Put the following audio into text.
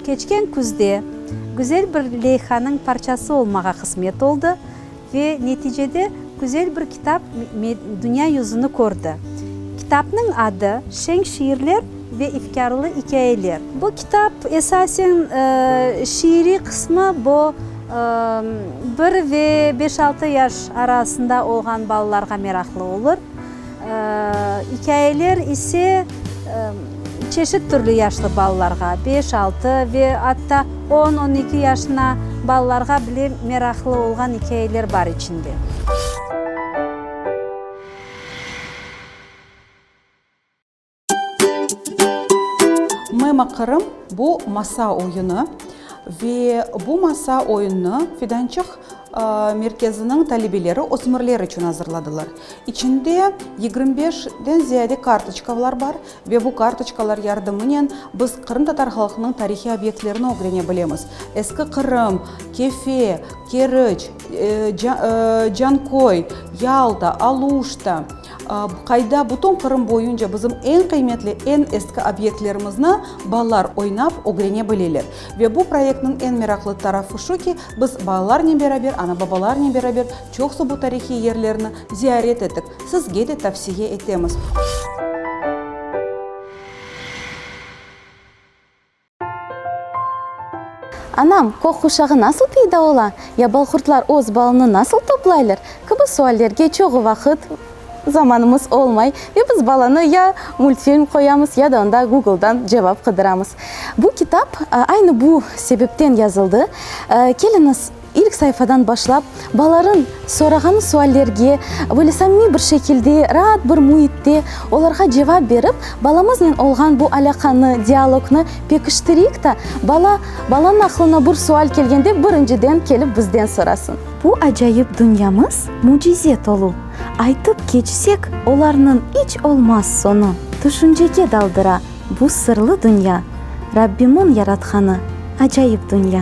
Keçken küzde güzel bir leyhanıñ parçası olmağa qısmet oldı ve neticede güzel bir kitap dünya yüzüni kördi. Kitapnıñ adı, Şeñ şiirler ve ifkârlı ikâyeler. Bu kitap esasen şiiriy qısmı bu bir ve beş-altı yaş arasında olğan balalarğa meraqlı olur. İkâyeler ise çeşit türlü yaşlı balalarğa, beş, altı ve atta on, on eki yaşına balalarğa bile meraqlı olğan ikâyeler bar içinde. Mema Qırım, bu masa oyunı ve bu masa oyunını Fidançıq merkeziniñ talebeleri ösmürler içün azırladılar. İçinde 25-den ziyade kartoçkalar bar ve bu kartoçkalar yardımınen biz qırımtatar halqınıñ tarihiy obyektlerini ögrene bilemiz, Eski Qırım, Kefe, Keriç, Canköy, Yalta, Aluşta. Qayda bütün Qırım boyunca bizim eñ qıymetli, eñ eski obyektlerimizni balalar oynap ögrene bileler. Ve bu proyektniñ eñ meraqlı tarafı şu ki, biz balalarnen beraber, ana-babalarnen beraber çoqsu bu tarihiy yerlerni ziyaret ettik. Sizge de tavsiye etemiz. Anam, kök quşağı nasıl peyda ola? Ya balqurtlar öz balını nasıl toplaylar? Kibi suallerge çoğu vaqıt zamanımız olmay ve biz balanı ya multfilm qoyamız, ya da onda Googledan cevap qıdıramız. Bu kitap aynı bu sebepten yazıldı. Keliñiz, İlk sayfadan başlap, balaların sorağanı suallerge böyle samimiy bir şekilde, raat bir müitte olarğa cevap berip, balamıznen olğan bu alâqanı, dialognı pekiştireyik da, bala, balanıñ aqlına bir sual kelgende birinciden kelip bizden sorasın. Bu acayip dünyamız mücize tolu, aytıp keçsek, olarnıñ iç olmaz soñu. Tüşüncege daldıra bu sırlı dünya, Rabbimiñ yaratqanı acayip dünya.